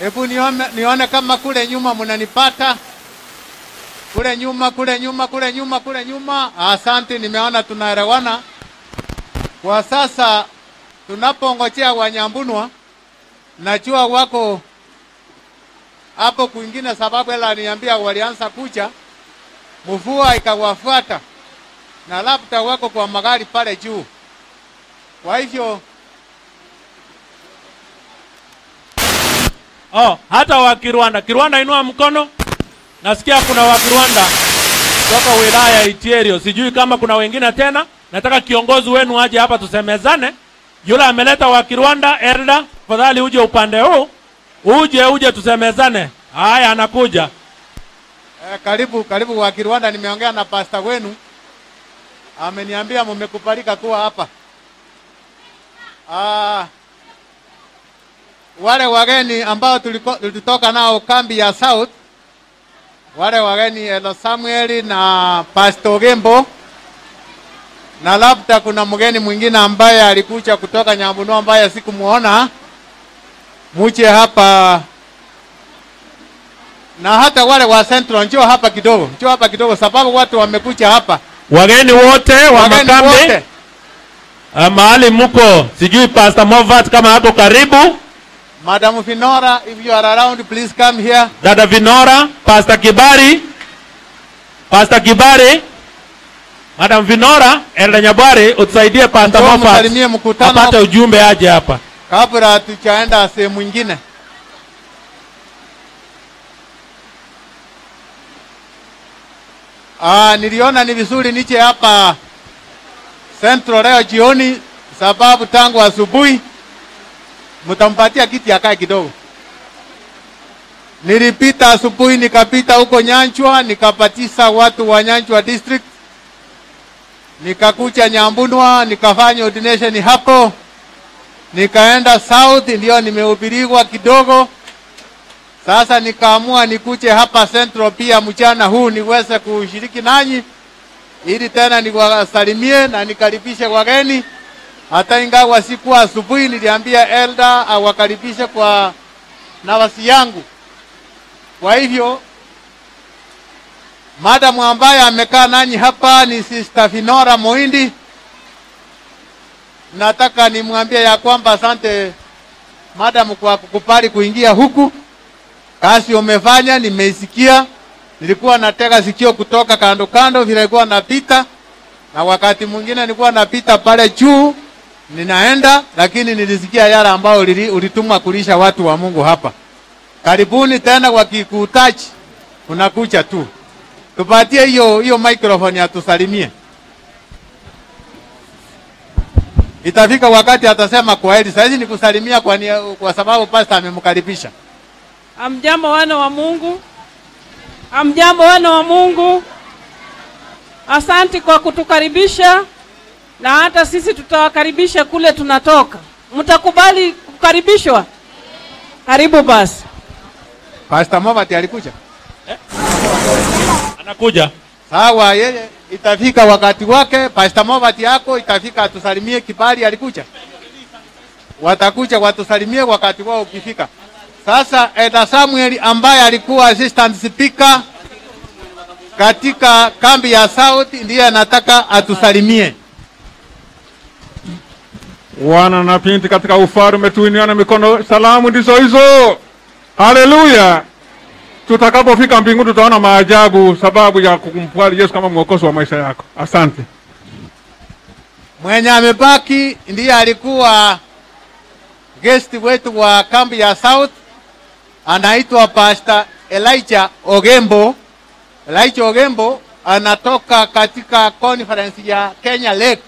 Hebu nione kama kule nyuma mnanipata. Kule nyuma, kule nyuma, kule nyuma, kule nyuma. Asante, nimeona tunaelewana. Kwa sasa tunapongojea Wanyambunwa, najua wako hapo kwingine, sababu ela niambia walianza kuja, mvua ikawafuata na labda wako kwa magari pale juu. Kwa hivyo hata wa Kirwanda. Kirwanda inua mkono. Nasikia kuna wa Kirwanda kutoka wilaya ya Itierio. Sijui kama kuna wengine tena. Nataka kiongozi wenu aje hapa tusemezane. Yule ameleta wa Kirwanda, Elda, fadhali uje upande huu. Uje tusemezane. Haya, anakuja. Karibu karibu wa Kirwanda. Nimeongea na pastor wenu, ameniambia mmekubalika kuwa hapa. Wale wageni ambao tulitoka nao kambi ya South, wale wageni Elo Samuel na Pastor Gembo, na labda kuna mgeni mwingine ambaye alikuja kutoka Nyambunua ambaye sikumuona, muje hapa. Na hata wale wa Central, njoo hapa kidogo, njoo hapa kidogo, sababu watu wamekuja hapa. Wageni wote wa makambi mahali muko, sijui Pastor Movat kama hapo karibu. Madam Vinora, if you are around, please come here. Dada Vinora, Pastor Kibari, Pastor Kibari, Madam Vinora, Elda Nyabwari, utusaidie Pastor Movat apate ujumbe aje hapa kabla tuchaenda sehemu nyingine. Niliona ni vizuri nije hapa Central leo jioni, sababu tangu asubuhi mtampatia kiti akae kidogo. Nilipita asubuhi, nikapita huko Nyanchwa, nikapatisa watu wa Nyanchwa district. Nikakucha Nyambunwa, nikafanya ordination hapo. Nikaenda South, ndio nimehubiriwa kidogo. Sasa nikaamua nikuje hapa Central pia mchana huu niweze kushiriki nanyi, ili tena niwasalimie na nikaribishe wageni. Hata ingawa siku asubuhi niliambia elder awakaribishe kwa nafasi yangu. Kwa hivyo madam ambaye amekaa nanyi hapa ni Sister Finora Moindi. Nataka nimwambie ya kwamba asante madam kwa kukubali kuingia huku. Kazi umefanya nimeisikia. Nilikuwa natega sikio kutoka kando kando vile nilikuwa napita, na wakati mwingine nilikuwa napita pale juu ninaenda, lakini nilisikia yale ambayo ulitumwa kulisha watu wa Mungu hapa. Karibuni tena, wakikutachi unakuja tu. Tupatie hiyo microphone atusalimie. Itafika wakati atasema kwa heri. Sasa nikusalimia kwa sababu pastor amemkaribisha. Amjambo wana wa Mungu. Amjambo wana wa Mungu. Asante kwa kutukaribisha, na hata sisi tutawakaribisha kule tunatoka. Mtakubali kukaribishwa? Karibu basi. Pastor Movat alikuja? Anakuja. Sawa, yeye itafika wakati wake. Pastor Movat yako itafika atusalimie. Kibali alikuja. Watakuja watusalimie wakati wao ukifika. Sasa Eda Samuel ambaye alikuwa assistant speaker katika kambi ya South ndiye anataka atusalimie. Wana na binti katika ufalme, tuinuane mikono, salamu ndizo hizo. Haleluya. Tutakapofika mbinguni tutaona maajabu sababu ya kumkubali Yesu kama mwokozi wa maisha yako. Asante. Mwenye amebaki ndiye alikuwa guest wetu wa kambi ya South, anaitwa Pastor Elijah Ogembo. Elijah Ogembo anatoka katika conference ya Kenya Lake.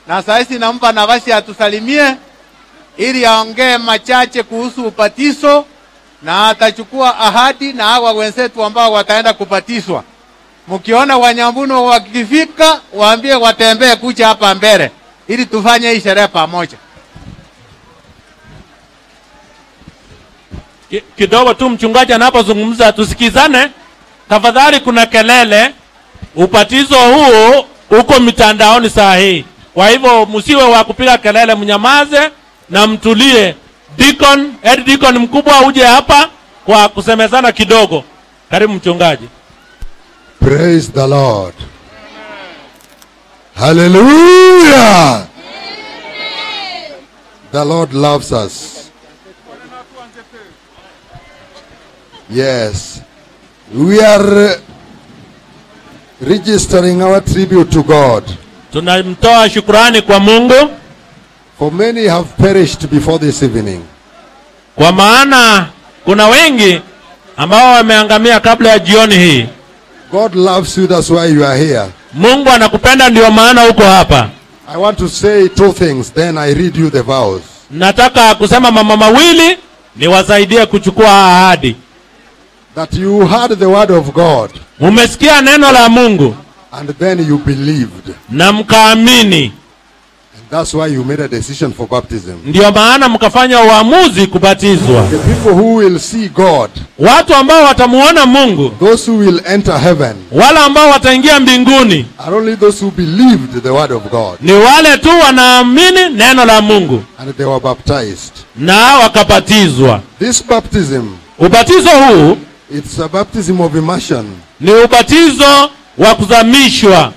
Na sasa nampa nafasi atusalimie ili aongee machache kuhusu ubatizo, na atachukua ahadi na hawa wenzetu ambao wataenda kubatizwa. Mkiona Wanyambuno wakifika, waambie watembee kuja hapa mbele ili tufanye hii sherehe pamoja. Kidogo tu mchungaji anapozungumza tusikizane. Tafadhali, kuna kelele. Ubatizo huu uko mitandaoni saa hii. Kwa hivyo msiwe wa kupiga kelele, mnyamaze na mtulie. Deacon, head deacon mkubwa uje hapa kwa kusemezana kidogo. Karibu mchungaji. Praise the Lord. Hallelujah. The Lord loves us. Yes. We are registering our tribute to God. Tunamtoa shukrani kwa Mungu. For many have perished before this evening. Kwa maana kuna wengi ambao wameangamia kabla ya jioni hii. God loves you, that's why you are here. Mungu anakupenda ndio maana uko hapa. I want to say two things, then I read you the vows. Nataka kusema mambo mawili niwasaidie kuchukua ahadi. That you heard the word of God. Mumesikia neno la Mungu. And then you believed. Na mkaamini. And that's why you made a decision for baptism. Ndio maana mkafanya uamuzi kubatizwa. The people who will see God. Watu ambao watamuona Mungu. Those who will enter heaven. Wale ambao wataingia mbinguni. Are only those who believed the word of God. Ni wale tu wanaamini neno la Mungu. And they were baptized. Na wakabatizwa. This baptism. Ubatizo huu. It's a baptism of immersion. Ni ubatizo wa kuzamishwa.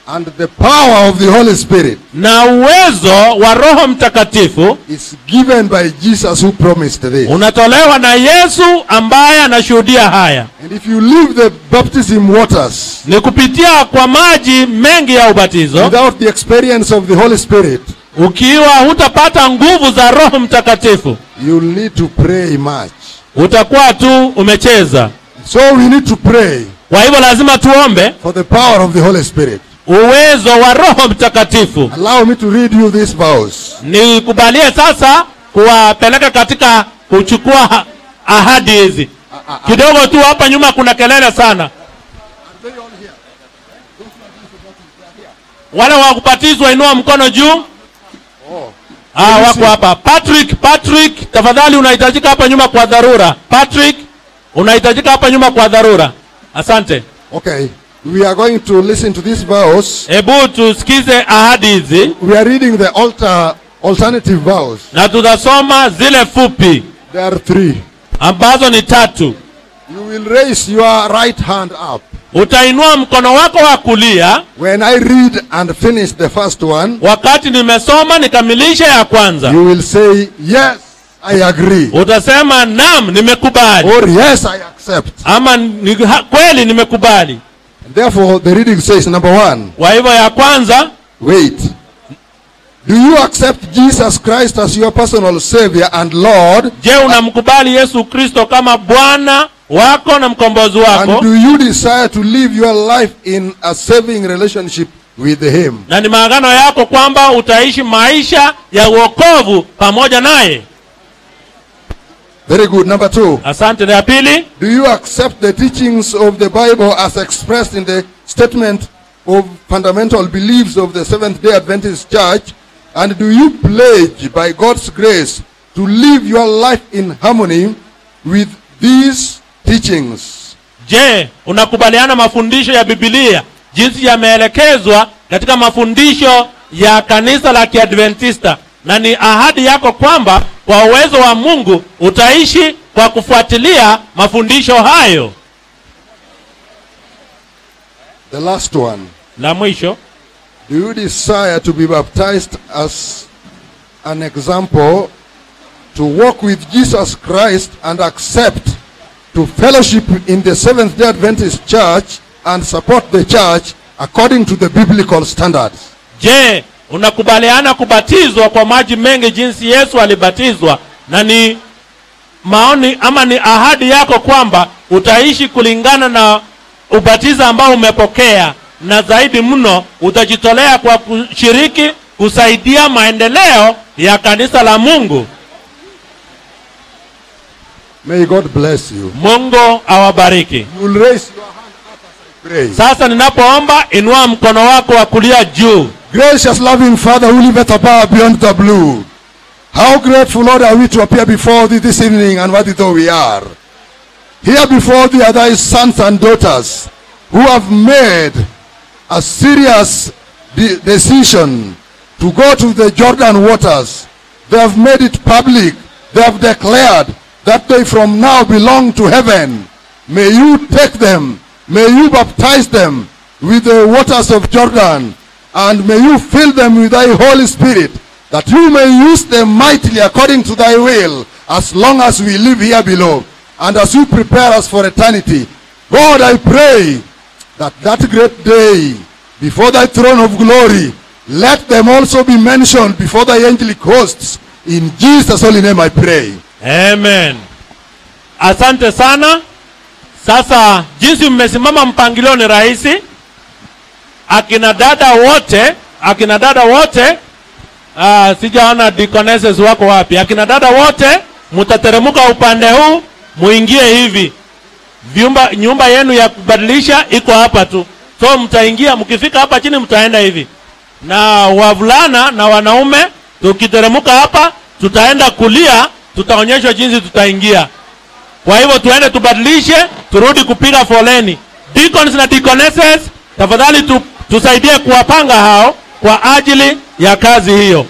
And the power of the Holy Spirit na uwezo wa Roho Mtakatifu is given by Jesus who promised this. Unatolewa na Yesu ambaye anashuhudia haya. And if you leave the baptism waters, ni kupitia kwa maji mengi ya ubatizo, without the experience of the Holy Spirit, ukiwa hutapata nguvu za Roho Mtakatifu, you'll need to pray much. Utakuwa tu umecheza. So we need to pray. Kwa hivyo lazima tuombe for the power of the Holy Spirit. Uwezo wa Roho Mtakatifu. Allow me to read you these vows. Nikubalie sasa kuwapeleka katika kuchukua ahadi hizi. Kidogo tu hapa nyuma kuna kelele sana. Wale wa kubatizwa inua mkono juu. Wako hapa. Patrick, tafadhali unahitajika hapa nyuma kwa dharura. Patrick, unahitajika hapa nyuma kwa dharura. Asante. Okay. We are going to listen to these vows. Hebu tusikize ahadi hizi. We are reading the alternative vows. Na tutasoma zile fupi. There are three. Ambazo ni tatu. You will raise your right hand up. Utainua mkono wako wa kulia. When I read and finish the first one, wakati nimesoma nikamilisha ya kwanza, you will say yes, I agree. Utasema naam, nimekubali. Or yes, I accept. Ama kweli nimekubali. Therefore the reading says number one. Kwa hivyo ya kwanza, wait. Do you accept Jesus Christ as your personal savior and Lord? Je, unamkubali Yesu Kristo kama Bwana wako na mkombozi wako? And do you desire to live your life in a saving relationship with him? Na ni maagano yako kwamba utaishi maisha ya wokovu pamoja naye. Very good. Number two. Asante. Na ya pili, do you accept the teachings of the Bible as expressed in the statement of fundamental beliefs of the Seventh-day Adventist Church? And do you pledge by God's grace to live your life in harmony with these teachings? Je, unakubaliana mafundisho ya Biblia jinsi yameelekezwa katika mafundisho ya kanisa la Kiadventista, na ni ahadi yako kwamba kwa uwezo wa Mungu utaishi kwa kufuatilia mafundisho hayo? The last one. La mwisho. Do you desire to be baptized as an example to walk with Jesus Christ and accept to fellowship in the Seventh-day Adventist Church and support the church according to the biblical standards? Je, unakubaliana kubatizwa kwa maji mengi jinsi Yesu alibatizwa, na ni maoni ama ni ahadi yako kwamba utaishi kulingana na ubatizo ambao umepokea, na zaidi mno utajitolea kwa kushiriki kusaidia maendeleo ya kanisa la Mungu? May God bless you. Mungu awabariki. You will raise your hand up as I pray. Sasa ninapoomba inua mkono wako wa kulia juu. Gracious loving Father who liveth above beyond the blue, how grateful, Lord, are we to appear before thee this evening, and worthy though we are. Here before thee are thy sons and daughters who have made a serious decision to go to the Jordan waters. They have made it public They have declared that they from now belong to heaven. May you take them, may you baptize them with the waters of Jordan, and may you fill them with thy Holy Spirit, that you may use them mightily according to thy will, as long as we live here below, and as you prepare us for eternity. God, I pray that that great day, before thy throne of glory, let them also be mentioned before thy angelic hosts. In Jesus' holy name I pray. Amen. Asante sana. Sasa jinsi mmesimama mpangilio ni rahisi. Akina dada wote, akina dada wote, sijaona deaconesses wako wapi. Akina dada wote mtateremka upande huu, muingie hivi. Vyumba, nyumba yenu ya kubadilisha iko hapa tu. So mtaingia, mkifika hapa chini mtaenda hivi. Na wavulana na wanaume tukiteremka hapa tutaenda kulia, tutaonyeshwa jinsi tutaingia. Kwa hivyo tuende tubadilishe, turudi kupiga foleni. Deacons na deaconesses, tafadhali tusaidie kuwapanga hao kwa ajili ya kazi hiyo.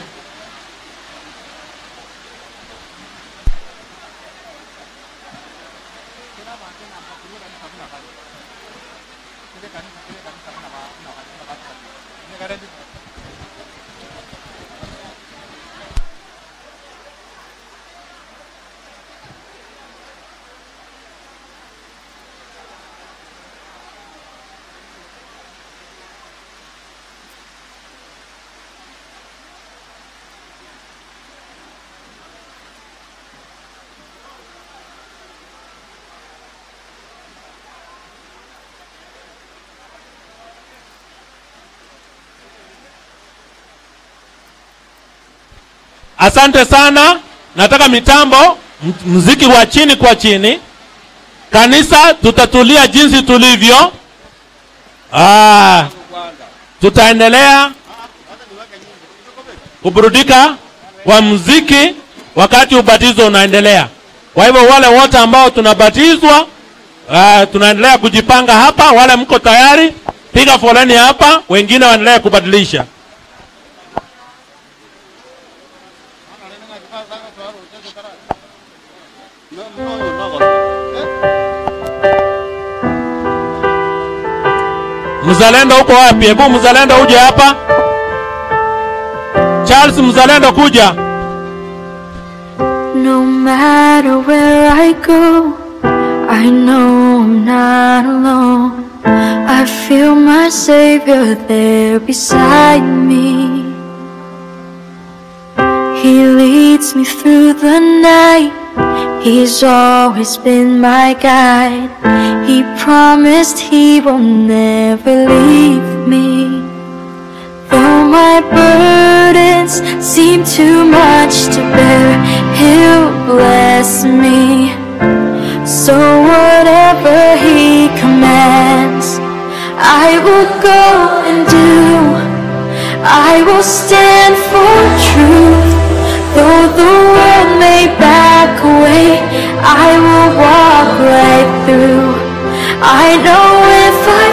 Asante sana. Nataka mitambo, mziki wa chini kwa chini. Kanisa tutatulia jinsi tulivyo. Tutaendelea kuburudika kwa mziki wakati ubatizo unaendelea. Kwa hivyo wale wote ambao tunabatizwa, tunaendelea kujipanga hapa. Wale mko tayari, piga foleni hapa, wengine waendelee kubadilisha. Mzalendo uko wapi? Hebu mzalendo uje hapa. Charles mzalendo kuja. No matter where I go, I know I'm not alone. I feel my Savior there beside me. He leads me through the night. He's always been my guide. He promised he will never leave me. Though my burdens seem too much to bear, he'll bless me. So whatever he commands, I will go and do. I will stand for truth. Though the world may back away, I will walk right through. I know if I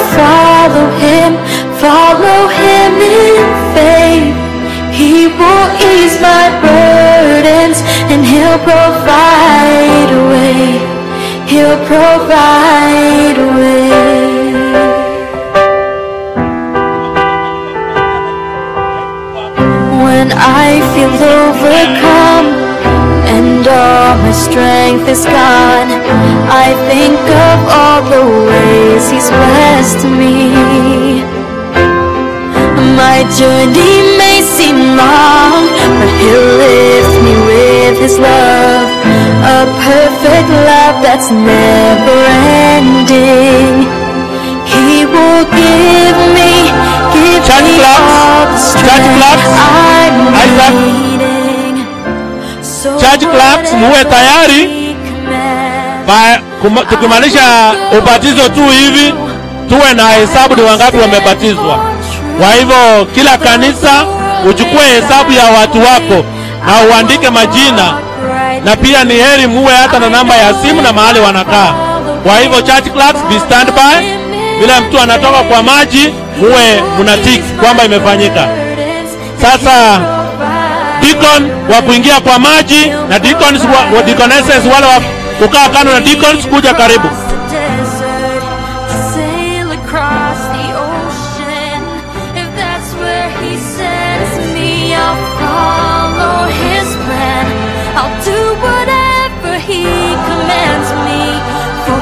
follow him in faith, he will ease my burdens and he'll provide a way. He'll provide a way. When I feel overcome and all my strength is gone, I think of all the ways he's blessed me. My journey may seem long, but he'll lift me with his love, a perfect love that's never ending. He will give me all the strength I'm needing. So Church claps, muwe tayari. Tukimalisha ubatizo tu hivi, tuwe na hesabu ni wangapi wamebatizwa. Kwa hivyo kila kanisa uchukue hesabu ya watu wako na uandike majina, na pia ni heri muwe hata na namba ya simu na mahali wanakaa. Kwa hivyo church clerks, be stand by. Vile mtu anatoka kwa maji, muwe mnatiki kwamba imefanyika. Sasa Deacon wa kuingia kwa maji na deacons wa deaconesses wale wa kukaa kando na deacons kuja karibu.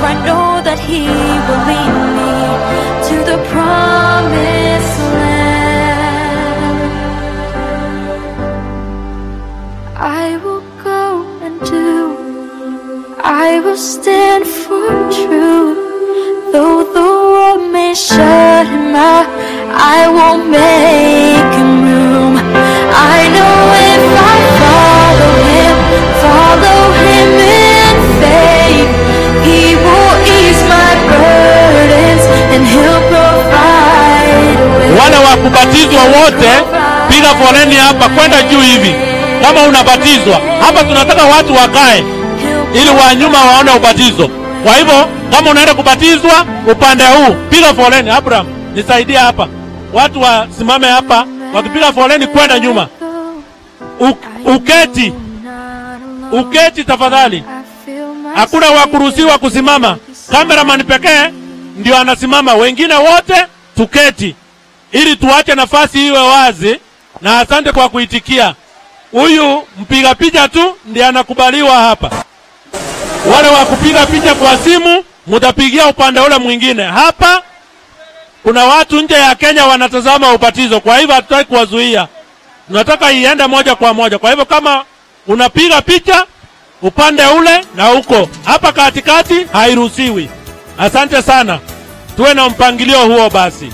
I know that he will lead me to the promised land. I will go and do, I will stand for truth. Though the world may shut him out, I won't make him room. I know if I follow him in faith, he will ease my burdens and he'll provide a way. Wale wa kubatizwa wote piga foleni hapa kwenda juu hivi. Kama unabatizwa hapa, tunataka watu wakae ili wa nyuma waone ubatizo. Kwa hivyo kama unaenda kubatizwa upande huu, piga foleni. Abraham, nisaidie hapa. Watu wasimame hapa wakipiga foleni kwenda nyuma. Uketi. Uketi tafadhali. Hakuna wa kuruhusiwa kusimama. Cameraman pekee ndio anasimama, wengine wote tuketi ili tuache nafasi iwe wazi. Na asante kwa kuitikia. Huyu mpiga picha tu ndiye anakubaliwa hapa. Wale wa kupiga picha kwa simu mtapigia upande ule mwingine. Hapa kuna watu nje ya Kenya wanatazama ubatizo, kwa hivyo hatutaki kuwazuia. Tunataka iende moja kwa moja. Kwa hivyo kama unapiga picha upande ule na huko, hapa katikati hairuhusiwi. Asante sana. Tuwe na mpangilio huo basi.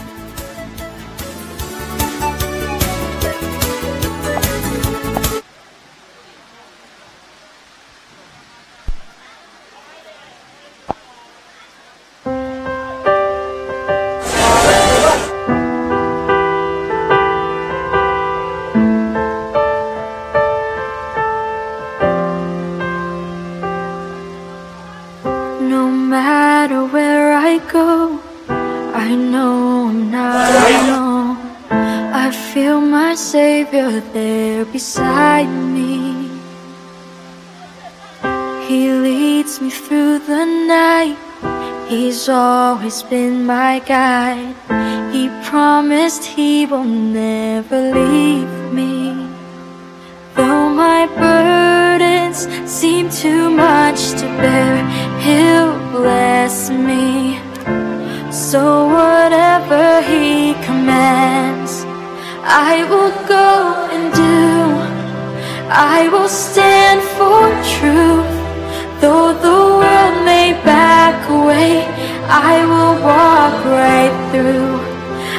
No matter where I go, I know I'm not alone. I feel my Savior there beside me. He leads me through the night. He's always been my guide. He promised he will never leave me. Though my burdens seem too much to bear, he'll bless me. So whatever he commands, I will go and do. I will stand for truth. Though the world may back away, I will walk right through.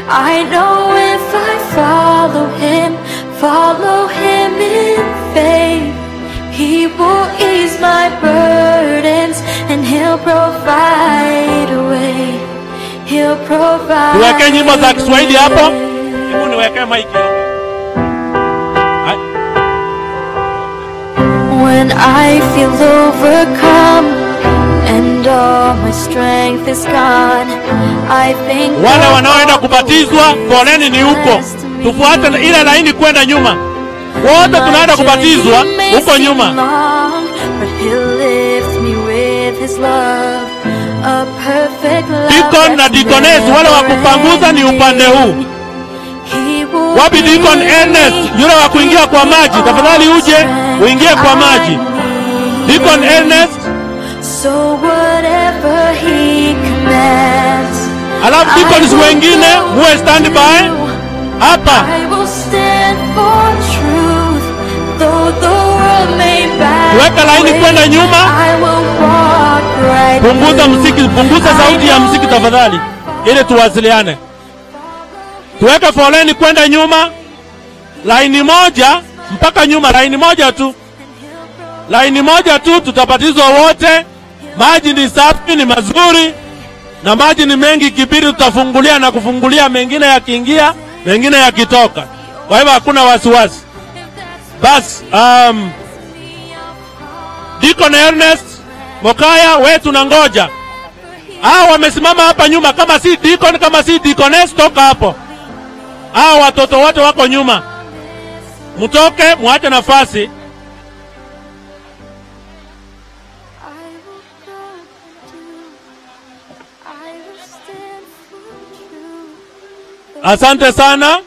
I know if I follow him in faith, he will ease my burdens and he'll provide a way. He'll provide. Tuweke nyimbo za Kiswahili hapo. Hebu niweke mic hapo. When I feel overcome and all my strength is gone, I think wale wanaoenda kubatizwa foleni ni huko. Tufuate ile laini kwenda nyuma. Wote tunaenda kubatizwa huko nyuma. Deacon na deaconess wale wa kupanguza ni upande huu. Wapi Deacon Ernest yule wa kuingia kwa maji, tafadhali uje uingie kwa maji. Deacon Ernest. So whatever he commands, alafu deacons wengine muwe stand by hapa. I will stand for truth, though the world may back. Weka laini kwenda nyuma. I will walk right. Punguza muziki, punguza sauti ya muziki tafadhali ili tuwasiliane. Tuweke foleni kwenda nyuma, laini moja mpaka nyuma, laini moja tu. Laini moja tu, tutabatizwa wote. Maji ni safi, ni mazuri, na maji ni mengi. Kibiri tutafungulia na kufungulia, mengine yakiingia, mengine yakitoka. Kwa hivyo hakuna wasiwasi. Bas, Deacon Ernest Mokaya, wewe tunangoja. Hao wamesimama hapa nyuma, kama si deacon, kama si deaconess, toka hapo. Hao watoto wote wako nyuma. Mtoke, muache nafasi. Asante sana.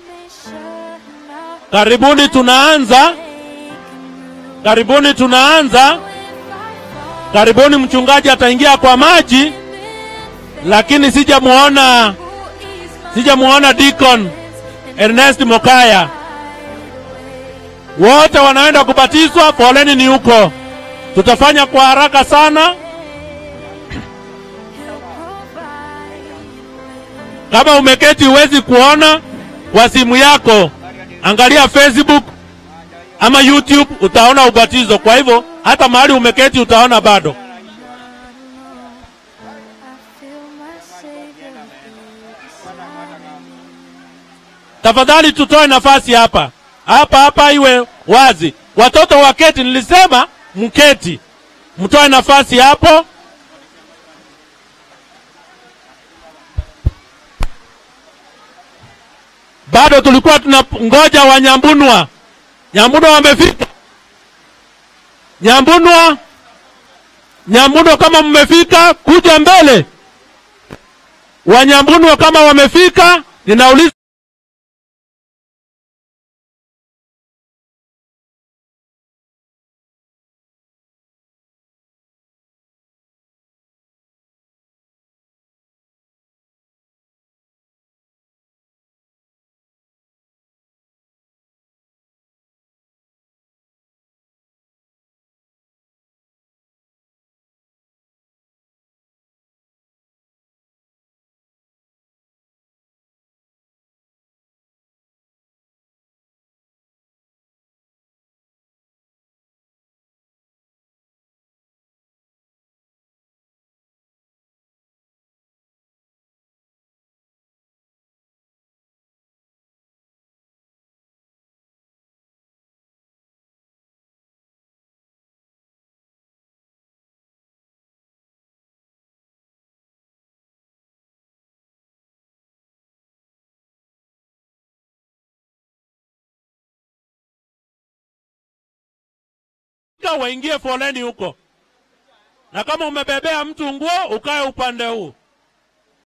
Karibuni tunaanza. Karibuni tunaanza. Karibuni, mchungaji ataingia kwa maji, lakini sijamuona Deacon Ernest Mokaya. Wote wanaenda kubatizwa, foleni ni huko. Tutafanya kwa haraka sana. Kama umeketi huwezi kuona kwa simu yako, angalia Facebook ama YouTube, utaona ubatizo. Kwa hivyo hata mahali umeketi utaona bado. Tafadhali tutoe nafasi hapa. Hapa hapa iwe wazi. Watoto waketi, nilisema mketi. Mtoe nafasi hapo. Bado tulikuwa tunangoja Wanyambunwa. Nyambunwa wamefika. Nyambunwa. Nyambunwa kama mmefika, kuja mbele. Wanyambunwa kama wamefika, ninauliza waingie foleni huko. Na kama umebebea mtu nguo, ukae upande huu.